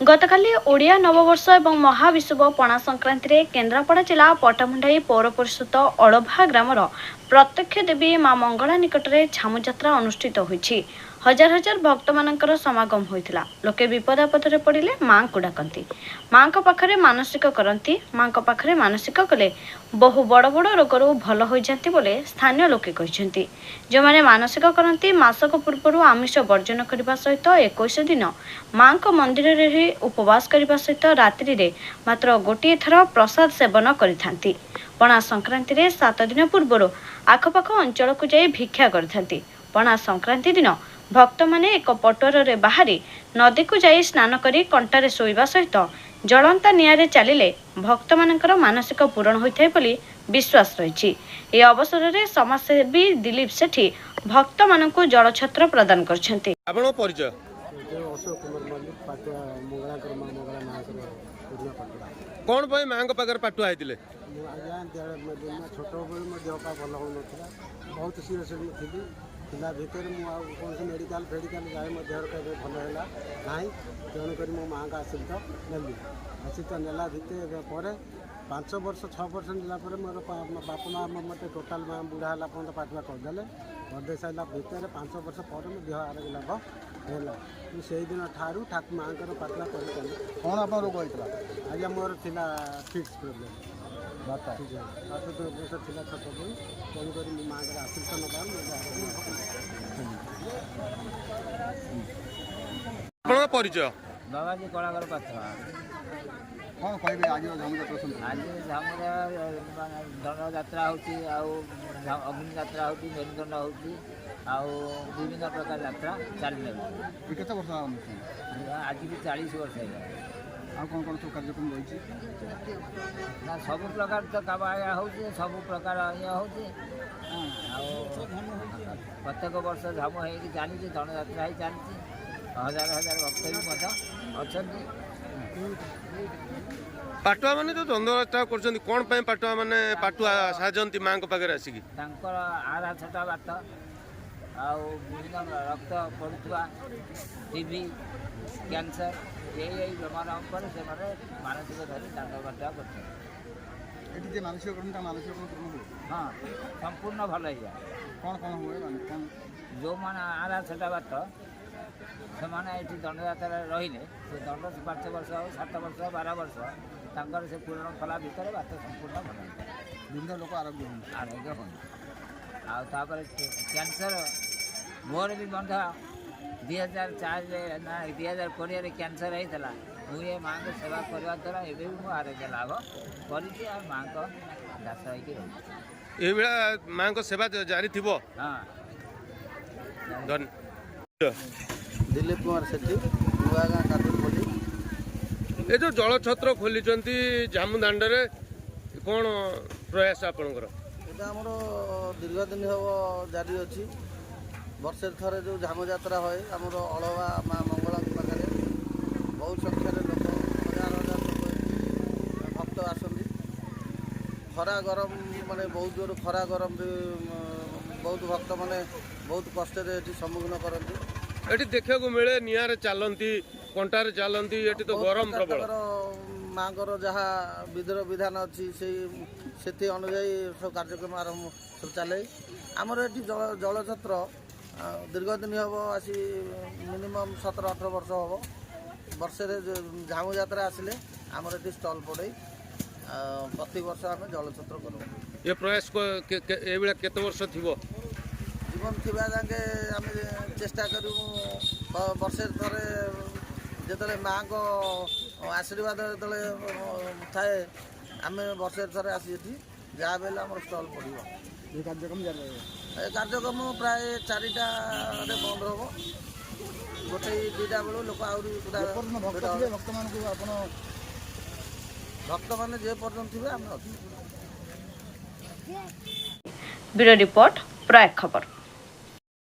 ଗତକାଲି ଓଡ଼ିଆ ନବବର୍ଷ ଏବଂ ମହାବିଷୁବ ପଣା ସଂକ୍ରାନ୍ତିରେ କେନ୍ଦ୍ରାପଡ଼ା ଜିଲ୍ଲା ପଟ୍ଟାମୁଣ୍ଡାଇ ପୌର ପରିଷଦ ଅଳଭା ଗ୍ରାମର ପ୍ରତ୍ୟକ୍ଷ ଦେବୀ ମା ମଙ୍ଗଳା ନିକଟରେ ଝାମୁଯାତ୍ରା ଅନୁଷ୍ଠିତ ହୋଇଛି। ହଜାର ହଜାର ଭକ୍ତମାନଙ୍କର ସମାଗମ ହୋଇଥିଲା। ଲୋକେ ବିପଦ ଆପଦରେ ପଡ଼ିଲେ ମାଙ୍କୁ ଡାକନ୍ତି, ମାଙ୍କ ପାଖରେ ମାନସିକ କରନ୍ତି। ମାଙ୍କ ପାଖରେ ମାନସିକ କଲେ ବହୁ ବଡ଼ ବଡ଼ ରୋଗରୁ ଭଲ ହୋଇଯାନ୍ତି ବୋଲି ସ୍ଥାନୀୟ ଲୋକେ କହିଛନ୍ତି। ଯେଉଁମାନେ ମାନସିକ କରନ୍ତି, ମାସକ ପୂର୍ବରୁ ଆମିଷ ବର୍ଜନ କରିବା ସହିତ 21 ଦିନ ମାଙ୍କ ମନ୍ଦିରରେ ରହି ଉପବାସ କରିବା ସହିତ ରାତ୍ରିରେ ମାତ୍ର ଗୋଟିଏ ଥର ପ୍ରସାଦ ସେବନ କରିଥାନ୍ତି। ପଣା ସଂକ୍ରାନ୍ତିରେ 7 ଦିନ ପୂର୍ବରୁ ଆଖପାଖ ଅଞ୍ଚଳକୁ ଯାଇ ଭିକ୍ଷା କରିଥାନ୍ତି। ପଣା ସଂକ୍ରାନ୍ତି ଦିନ ଭକ୍ତମାନେ ଏକ ପଟୁଆରରେ ବାହାରି ନଦୀକୁ ଯାଇ ସ୍ନାନ କରି କଣ୍ଟାରେ ଶୋଇବା ସହିତ ଜଳନ୍ତା ନିଆଁରେ ଚାଲିଲେ ଭକ୍ତମାନଙ୍କର ମାନସିକ ପୂରଣ ହୋଇଥାଏ ବୋଲି ବିଶ୍ୱାସ ରହିଛି। ଏହି ଅବସରରେ ସମାଜସେବୀ ଦିଲୀପ ସେଠୀ ଭକ୍ତମାନଙ୍କୁ ଜଳଛତ୍ର ପ୍ରଦାନ କରିଛନ୍ତି। ଆପଣଙ୍କ ପରିଚୟ? ଅଶୋକ କୁମାର ମଲ୍ଲିକ, ପାଟୁଆ ମଙ୍ଗଳାଙ୍କର, ମା ମଙ୍ଗଳା ମାଆଙ୍କର ପୁରୁଣା ପାଟୁଆ। କ'ଣ ପାଇଁ ମାଙ୍କ ପାଖରେ ପାଟୁଆ ହେଇଥିଲେ? ମୁଁ ଆଜ୍ଞା ଛୋଟବେଳୁ ମୋ ଦେହ ପା ଭଲ ହେଉନଥିଲା, ବହୁତ ସିରିୟସ୍ ମୁଁ ଥିଲି। ଥିଲା ଭିତରେ ମୁଁ ଆଉ କୌଣସି ମେଡ଼ିକାଲ ଫେଡ଼ିକାଲ ଯାଇ ମୋ ଦେହର କେବେ ଭଲ ହେଲା ନାହିଁ। ତେଣୁକରି ମୋ ମାଆଙ୍କ ଆଶୀର୍ବାଦ ନେଲି। ଆଶୀର୍ବାଦ ନେଲା ଭିତରେ ପରେ 5 ବର୍ଷ 6 ବର୍ଷ ନେଲା ପରେ ମୋର ବାପା ମା ମୋତେ ଟୋଟାଲ୍ ମା ବୁଢ଼ା ହେଲା ପର୍ଯ୍ୟନ୍ତ ପାଟୁଆ କରିଦେଲେ। କରିଦେଇ ସାରିଲା ଭିତରେ 5 ବର୍ଷ ପରେ ମୋ ଦେହ ଆରୋଗ୍ୟ ଲାଭ ହେଲା। ମୁଁ ସେଇଦିନ ଠାରୁ ଠାକୁ ମାଆଙ୍କର ପାଟୁଆ କରିପାରିଲି। କ'ଣ ଆପଣଙ୍କ ରୋଗ ହେଇଥିଲା? ଆଜ୍ଞା, ମୋର ଥିଲା ଫିକ୍ସ ପ୍ରୋବ୍ଲେମ୍। ବାତ। ବାତ ଦୋଷ ଥିଲା ଛୋଟବେଳୁ। ତେଣୁକରି ମୁଁ ମାଆଙ୍କର ଆଶୀର୍ବାଦ ନେବା ମୋ ଦେହ ଆରୋଗ୍ୟ ଲାଭ ହେଲା। ଆପଣଙ୍କ ପରିଚୟ? ବାବାଜୀ କଳାକାର ପାତ୍ର। କ'ଣ କହିବେ ଆଜିର ଝାମୁଯାତ୍ରା ସମ୍ପର୍କରେ? ଆଜି ଝାମୁରେ ମାନେ ଦଣ୍ଡଯାତ୍ରା ହେଉଛି, ଆଉ ଅଗ୍ନି ଯାତ୍ରା ହେଉଛି, ମେରୁଦଣ୍ଡ ହେଉଛି, ଆଉ ବିଭିନ୍ନ ପ୍ରକାର ଯାତ୍ରା ଚାଲିଛି। ଏ କେତେ ବର୍ଷ ଅନୁଷ୍ଠାନ? ଆଜିକି 40 ବର୍ଷ ହେଇଗଲା। ଆଉ କ'ଣ କ'ଣ ସବୁ କାର୍ଯ୍ୟକ୍ରମ ରହିଛି? ନା, ସବୁ ପ୍ରକାର ତ କାମ ଆଜ୍ଞା ହେଉଛି, ସବୁ ପ୍ରକାର ଇଏ ହେଉଛି। ହଁ, ଆଉ ପ୍ରତ୍ୟେକ ବର୍ଷ ଝାମୁ ହେଇକି ଚାଲିଛି, ଦଣ୍ଡଯାତ୍ରା ହେଇ ଚାଲିଛି। ହଜାର ହଜାର ଭକ୍ତ ବି ମଧ୍ୟ ଅଛନ୍ତି। ପାଟୁଆ ମାନେ ଯୋଉ ଦଣ୍ଡଯାତ୍ରା କରୁଛନ୍ତି, କ'ଣ ପାଇଁ ପାଟୁଆ ମାନେ ପାଟୁଆ ସାଜନ୍ତି ମାଙ୍କ ପାଖରେ ଆସିକି? ତାଙ୍କର ଆରା ଛଟା ବାତ ଆଉ ବିଭିନ୍ନ ରକ୍ତ ପଡ଼ୁଥିବା, ଟିବି, କ୍ୟାନ୍ସର, ଏଇ ବେମାର ଉପରେ ସେମାନେ ମାନସିକ ଧରି ଦଣ୍ଡ ଯାତ୍ରା କରୁଛନ୍ତି। ଏଠି ଯିଏ ମାନସିକ କରନ୍ତି, ତା ମାନସିକ କ'ଣ ପୂରଣ ହୁଏ? ହଁ, ସମ୍ପୂର୍ଣ୍ଣ ଭଲ ହେଇଯାଏ। କ'ଣ କ'ଣ ହୁଏ, ମାନେ କ'ଣ? ଯେଉଁମାନେ ଆରା ଛଟା ବାତ, ସେମାନେ ଏଠି ଦଣ୍ଡଯାତ୍ରାରେ ରହିଲେ, ସେ ଦଣ୍ଡ 5 ବର୍ଷ ହଉ, 7 ବର୍ଷ, 12 ବର୍ଷ, ତାଙ୍କର ସେ ପୂରଣ କଲା ଭିତରେ ବାତ ସମ୍ପୂର୍ଣ୍ଣ ଭଲ ହେଇଯାଏ। ବିଭିନ୍ନ ଲୋକ ଆରୋଗ୍ୟ ହୁଅନ୍ତି। ଆରୋଗ୍ୟ ହୁଅନ୍ତି। ଆଉ ତାପରେ କ୍ୟାନ୍ସର, ମୋର ବି ମଧ୍ୟ 2004ରେ ନା 2020ରେ କ୍ୟାନ୍ସର ହେଇଥିଲା। ମୁଁ ଏ ମାଆଙ୍କ ସେବା କରିବା ଦ୍ୱାରା ଏବେ ବି ମୁଁ ଆରୋଗ୍ୟ ଲାଭ କରିଛି ଆଉ ମାଆଙ୍କ ଦାସ ହେଇକି ରହୁଛି। ଏଇଭଳିଆ ମାଙ୍କ ସେବା ଜାରି ଥିବ? ହଁ। ଧନ୍ୟ। ଦିଲ୍ଲୀପ କୁମାର ସେଠୀ, ନୂଆଗାଁ କାଦୁରପଲ୍ଲୀ। ଏ ଯୋଉ ଜଳଛତ୍ର ଖୋଲିଛନ୍ତି ଝାମୁ ଦାଣ୍ଡରେ, କ'ଣ ପ୍ରୟାସ ଆପଣଙ୍କର? ଏଇଟା ଆମର ଦୀର୍ଘ ଦିନ ହେବ ଜାରି ଅଛି। ବର୍ଷରେ ଥରେ ଯେଉଁ ଝାମୁ ଯାତ୍ରା ହୁଏ ଆମର ଅଳବା ମା ମଙ୍ଗଳାଙ୍କ ପାଖରେ, ବହୁତ ସଂଖ୍ୟାରେ ଲୋକ, ହଜାର ହଜାର ଲୋକ ଏଠି ଭକ୍ତ ଆସନ୍ତି। ଖରା ଗରମ, ମାନେ ବହୁତ ଜୋର ଖରା ଗରମ ବି, ବହୁତ ଭକ୍ତମାନେ ବହୁତ କଷ୍ଟରେ ଏଠି ସମ୍ମୁଖୀନ କରନ୍ତି। ଏଠି ଦେଖିବାକୁ ମିଳେ ନିଆଁରେ ଚାଲନ୍ତି, କଣ୍ଟାରେ ଚାଲନ୍ତି। ଏଠି ତ ବହୁତ ଗରମ ପ୍ରକାର ପ୍ରବଳ। ତାଙ୍କର ମାଙ୍କର ଯାହା ବିଧିର ବିଧାନ ଅଛି, ସେଇ ସେଥି ଅନୁଯାୟୀ ସବୁ କାର୍ଯ୍ୟକ୍ରମ ଆରମ୍ଭ ସବୁ ଚାଲେ। ଆମର ଏଠି ଜଳଛତ୍ର ଦୀର୍ଘ ଦିନ ହେବ ଆସି, ମିନିମମ୍ 17-18 ବର୍ଷ ହେବ। ବର୍ଷରେ ଝାମୁ ଯାତ୍ରା ଆସିଲେ ଆମର ଏଠି ଷ୍ଟଲ୍ ପଡ଼େଇ ପ୍ରତିବର୍ଷ ଆମେ ଜଳଛତ୍ର କରୁ। ଏ ପ୍ରୟାସ ଏଇଭଳିଆ କେତେ ବର୍ଷ ଥିବ? ଜୀବନ ଥିବା ଯାକେ ଆମେ ଚେଷ୍ଟା କରିବୁ। ବର୍ଷରେ ଥରେ ଯେତେବେଳେ ମାଆଙ୍କ ଆଶୀର୍ବାଦ ଯେତେବେଳେ ଥାଏ, ଆମେ ବର୍ଷରେ ଥରେ ଆସି ଏଠି ଯାହା ବି ହେଲେ ଆମର ଷ୍ଟଲ୍ ପଡ଼ିବ। ଏ କାର୍ଯ୍ୟକ୍ରମ ଜାରି ରହିବ? ଏ କାର୍ଯ୍ୟକ୍ରମ ପ୍ରାୟ 4ଟାରେ ବନ୍ଦ ହେବ। ଗୋଟେ 2ଟା ବେଳୁ ଲୋକ ଆହୁରି ପୁରା ଯେପର୍ଯ୍ୟନ୍ତ ଭକ୍ତ ଭିଡ଼ ଥିବେ ହେବ। ଭକ୍ତମାନଙ୍କୁ ଆପଣ ଭକ୍ତମାନେ ଯେ ପର୍ଯ୍ୟନ୍ତ ଥିବେ, ଆମେ ଅଛୁ। ବ୍ୟୁରୋ ରିପୋର୍ଟ, ପ୍ରୟାଗ ଖବର।